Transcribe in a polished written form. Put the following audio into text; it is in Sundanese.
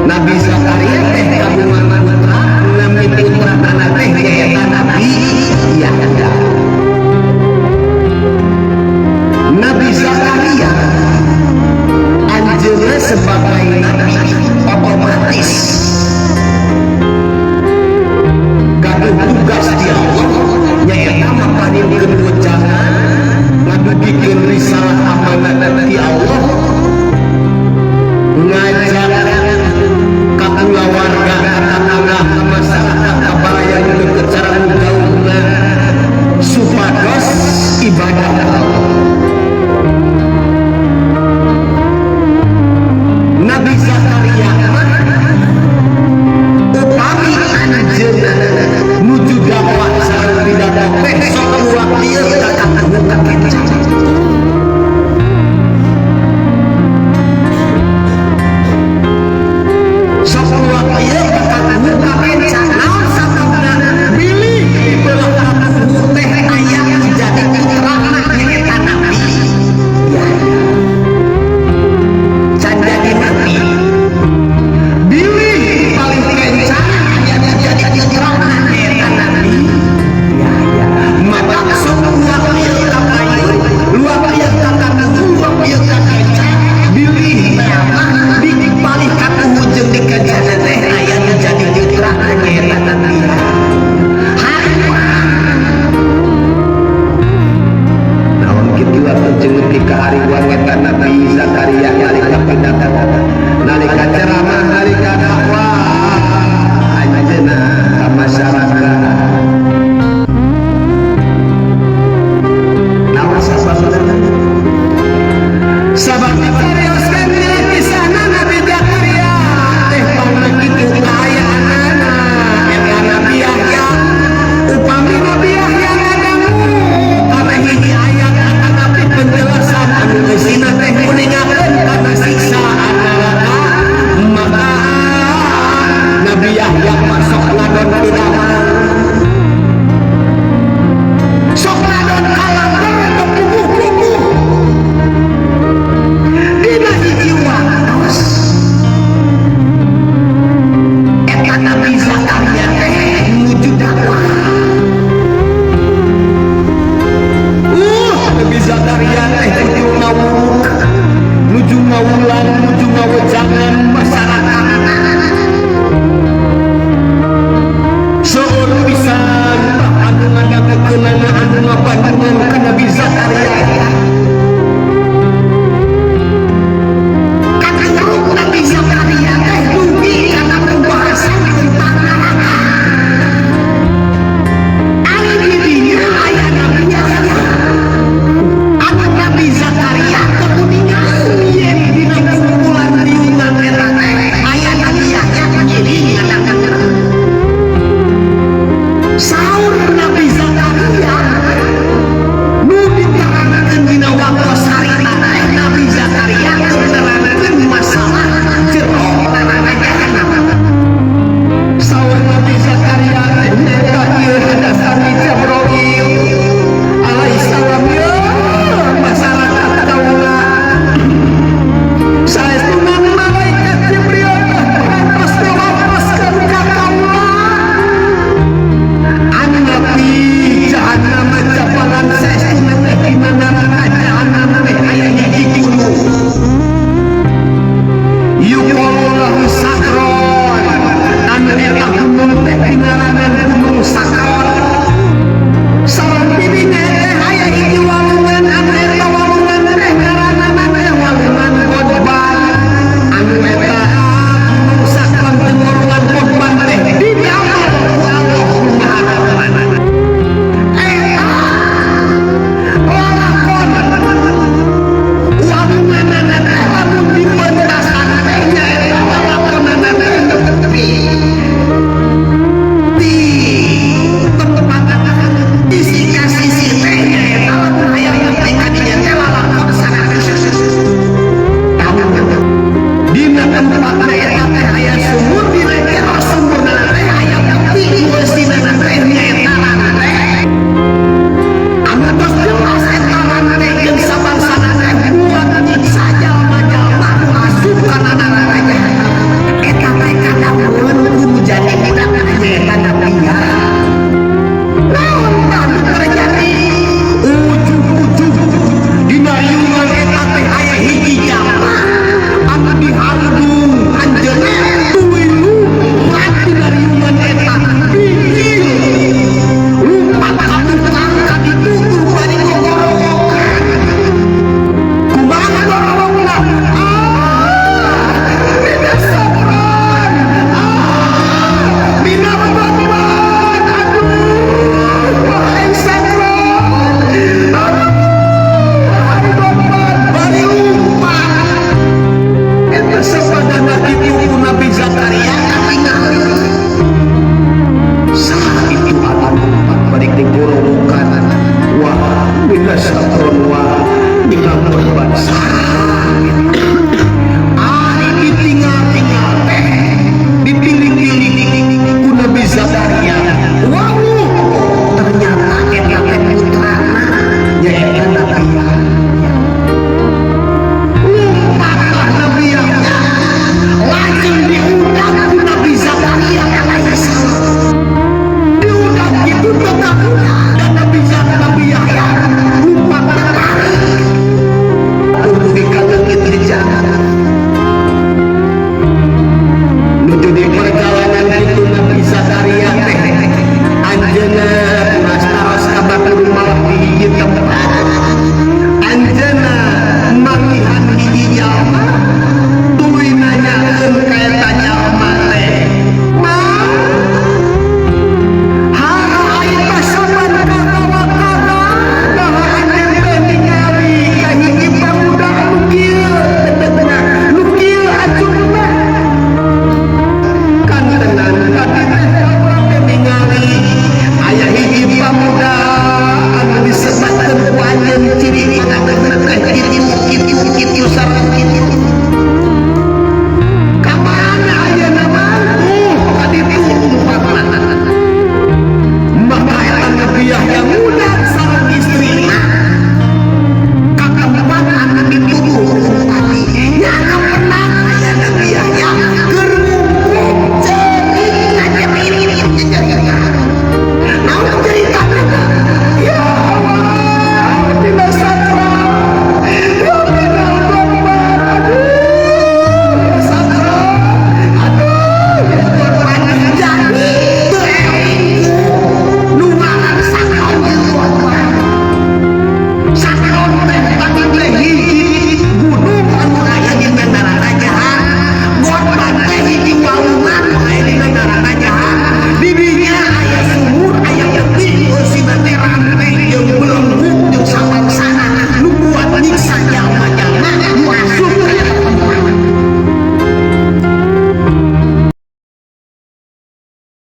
Nabi Zakaria teh kagungan putra, nami putrana teh nyaeta Nabi Yahya. Nabi Zakaria anjeunna sebagai nabi otomatis gaduh tugas di Allah nyaeta maparinkeun wejangan, ngadugikeun risalah amanat ti Allah, ngajak ka kulawarga, ka tetangga, ka masyarakat, ka baraya nu deukeut sareng nu jauhna supados ibadah ka Allah. Nabi Zakaria mah upami anjeunna nuju dakwah sareng pidato teh sok luak lieur ka katuhu ka kenca. Sok luak lieur ka katuhu ka kenca. Naon sababna? Bilih di beulah katuhu teh aya nu jadi putrana nyaeta Nabi Yahya. Can jadi nabi. Bilih paling kenca aya nu jadi putrana nyaeta Nabi Yahya. Maka sok luak lieur ka payun, luak lieur ka katuhu, luak lieur ka kenca. Bilih mah di palih katuhu jeung di kencana teh aya nu jadi putrana nyaeta Nabi Yahya. Naon kitu atuh jeung nepi ka hariwang eta Nabi Zakaria nalika pidato, nalika ceramah, nalika dakwah anjeunna ka masyarakat. Naon sababna? Sabab dicarioskeun dina kisahna Nabi Zakaria teh pangna kitu kaayaanana eta Nabi Yahya. Upami Nabi Yahya ngadangu kana hiji ayat atanapi penjelasan anu eusina teh nguningakeun kana siksa neraka, maka Nabi Yahya mah sok ngadon pidato, sok ngadon kalamber tepuguh-puguh. Dina hiji waktos eta Nabi Zakaria teh nuju dakwah. Nabi Zakaria teh nuju ngawuruk, nuju ngawulang, nuju ngawejangan masyarakat. Seueur pisan anu ngadangukeunana, anu ngabandungan ka Nabi Zakaria. Katuruk Nabi Zakaria teh dugi kana pembahasan tentang neraka. Ari di dinya aya Nabi Yahya. Anu Nabi Zakaria teu kuningan yen dina kumpulan diungan eta teh aya Nabi Yahya ngiring ngadangukeun. Saur Nabi Zakaria nu diterangkeun dina waktos harita teh Nabi Zakaria keur nerangkeun masalah jero neraka jahanam. Saur Nabi Zakaria teh nyaeta ieu hadasan Jibril alaihissalam ieu masyarakat kaula. Saestuna malaikat Jibril teh parantos ngawatoskeun ka kaula anu Nabi jahanam jabalan saestuna teh dina neraka jahanam teh aya hiji gunung yuqalu lahu Sakron, anu eta gunung teh dinaranan gunung Sakron. Sareng pidinya teh aya hiji walungan anu eta walungan teh ngaranna teh walungan Qodban, anu eta gunung Sakron jeung walungan Qodban teh didamel ku Allah Maha Rahman. Eta lalakon walunganana teh lamun dipentasan teh nyaeta lalakonana teh nepi di tempat isi kasisi teh nyaeta lamun hayang nepi ka dinya teh lalakon 100 taun. Dina tempatna eta teh aya sumur, dina jero sumurna teh aya peti eusina teh nyaeta rantai anu tos jelas eta rantai jeung sabangsana teh buat nyiksa jalma-jalma nu asup kana neraka jahanam.